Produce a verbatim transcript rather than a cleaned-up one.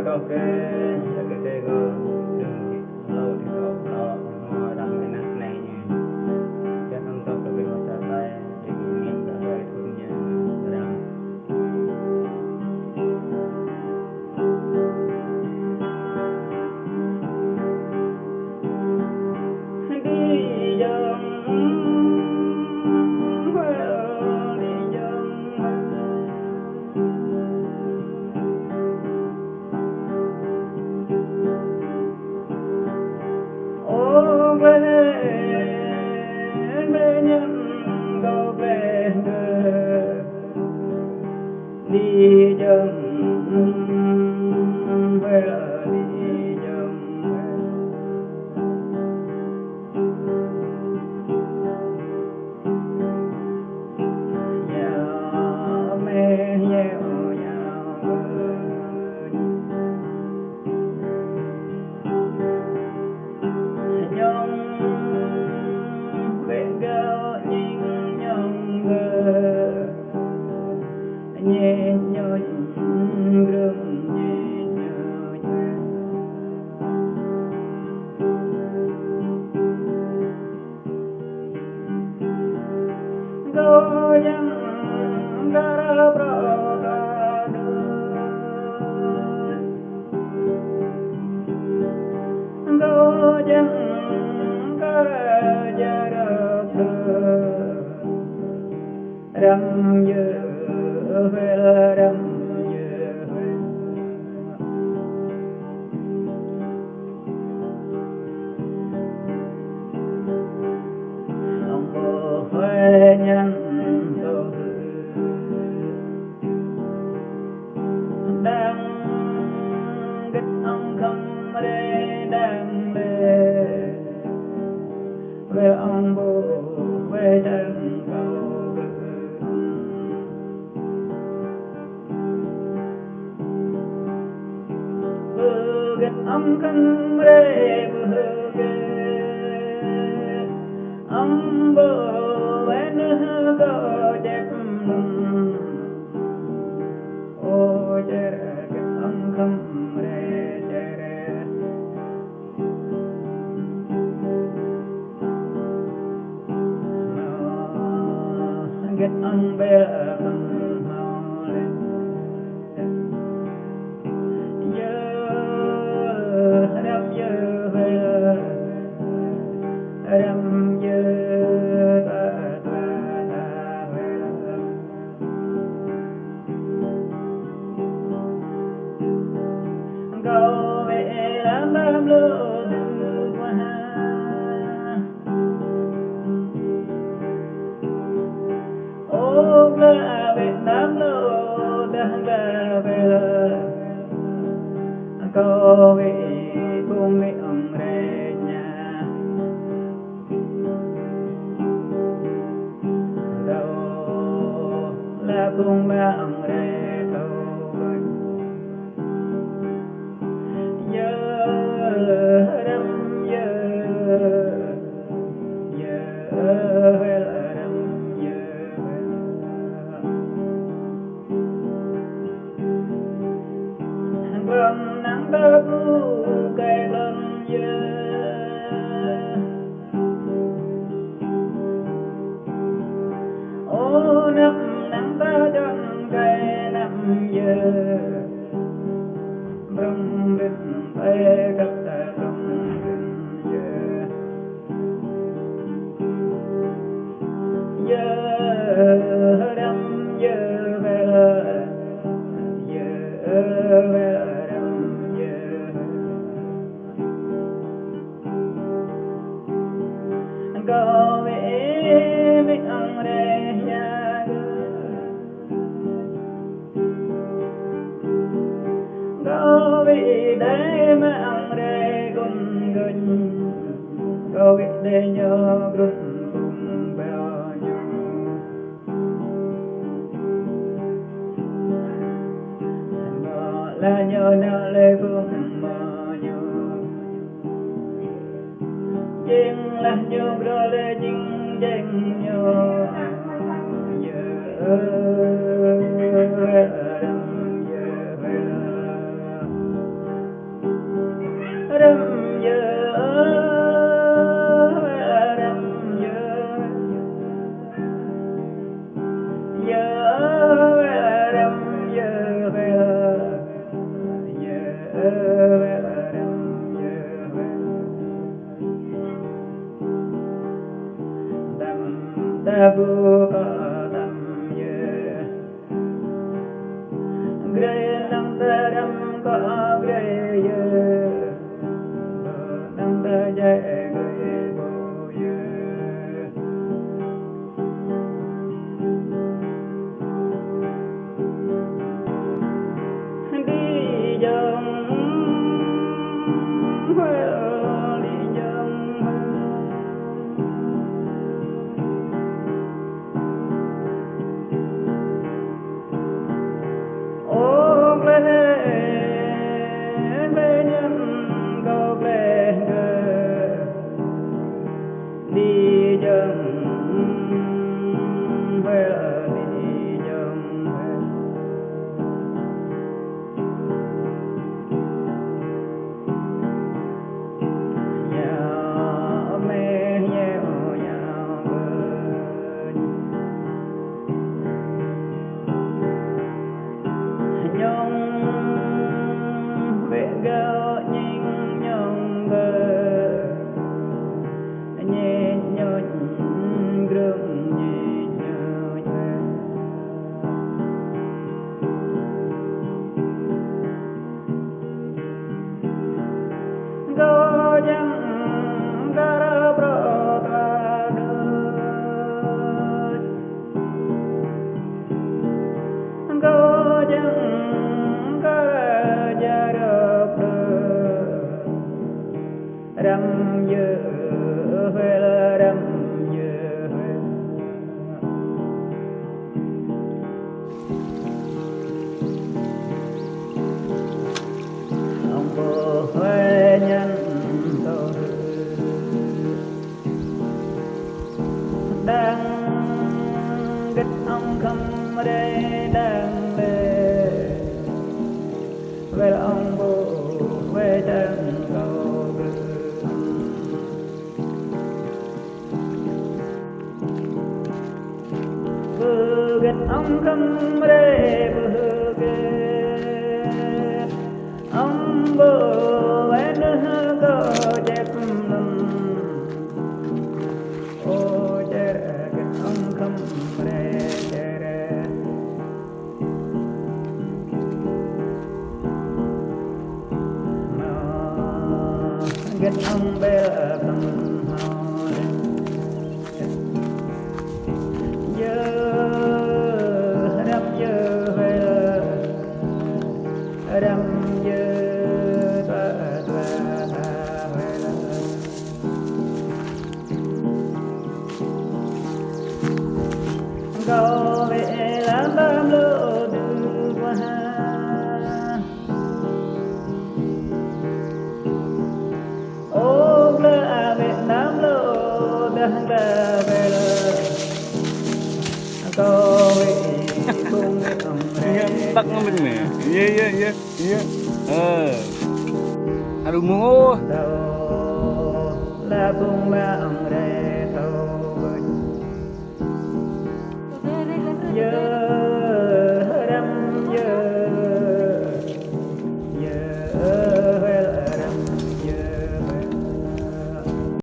Kâo kơ, ya kơ kơ kâo, đơ̆ng hlâo, đơ̆ng hlâo, hlâo, mơ̆ răm kơ anăp anai ñu. Čang hăng kâo kơ ƀing mơta ƀai, ƀing mĭn ƀă ƀai thun ñu, răm. Đi dòng, đi dòng. Ơ, gleh, gleh ñăn kâo gleh gleh. Đi dòng, gleh, đi dòng, gleh. Kâo djơ̆ kơ rơp rơp rơdơi. Kâo djơ̆ kơ rơp rơdơi. Răm yơh, răm yơh. Ong bô huê ñăn tô hư. Đang gĭt ong khŏm rê đang lê. Huê ong bô huê đang tô hư. Bơ gĭt ong khŏm rê bơ gĭt. Ong bô wai nơh kâo djep nŭn. Ơ čer gĭt ong khŏm rê čer. Gĭt ong bel ong hmâo lĕ. Yơh, răm yơh bel. Răm yơh ba ba ba bel. Kâo wĕ lăm bam lô dư mơha. Ơ, gla wĕ bam lô dah gla wĕ. Kâo wĕ ƀung wĕ ong rĕ ña. Dâo la ƀung ba ong rĕ thâo bơ̆n. Yơh răm yơh, yơh wĕl răm yơh wĕl. Glŏm năng ta ƀu kai glŏm yơh. Ơ, anăp năng ta djŏp kai anăp yơh. Brŏng brĭt tơi kăp ta brŏng brĭt yơh. Yơh răm yơh wĕl, yơh wĕl răm yơh. Kâo wĕ mĭ ong rĕ ya gơ̆. Kâo wĕ đe mă ong rĕ gun gơ̆n. Kâo wĕ đe ñu grŭn ƀung bao ñu. Mơ̆ la ñu nao lĕ ƀung mơ̆ ñu. Jing lah ñu grŏ lĕ jing jing ñu. Yơh, yơh, yơh. Tăm ta bu kơ tăm yơ. Grê năng ta răm kơ grê yơ. Năng ta jai grê bu yơ. Đi jơng huê, đi jơng huê. Ơ gleh, gleh ñăn kâo gleh gơ. Đi jơng huê, đi jơng huê. Yao meh, yao, yao bơ̆n. Ñong wĕ gao ñing ñong bơ̆n. Ñe ñoñ grơ̆ng ñe ñoñ. Gơ̆ jăng kar brŏ ta đôč. Gơ̆ jăng kar jarơp đôč. Răm yơ huêl, răm yơ huêl. Ong pô huê ñăn tơ. Đang gĭt ong khăm rê đang lê. Huêl ong pô huê čang kâo gơ̆. Bơ gĭt ong khăm rê bơ gĭt. Ong bơ wĕ nơh kơ jep lăm. Ơ čer gĭt ong khăm rê čer. Mâo gĭt ong bel khăm hâo. Yơ răm yơ huêl, răm yơ tua tua ta huêl. Kâo wĕ lăm bam lô dư ƀuah. Ơ gleh a wĕ năm lô dah gleh bel. Kâo wĕ kung wĕ ong rê. Iya, băk ngâm mĭn mê. Iya, iya, iya, iya. Ơ. Aduh, mông ôh. Tâo la kung ba ong rê tâo bơ̆n. Yơ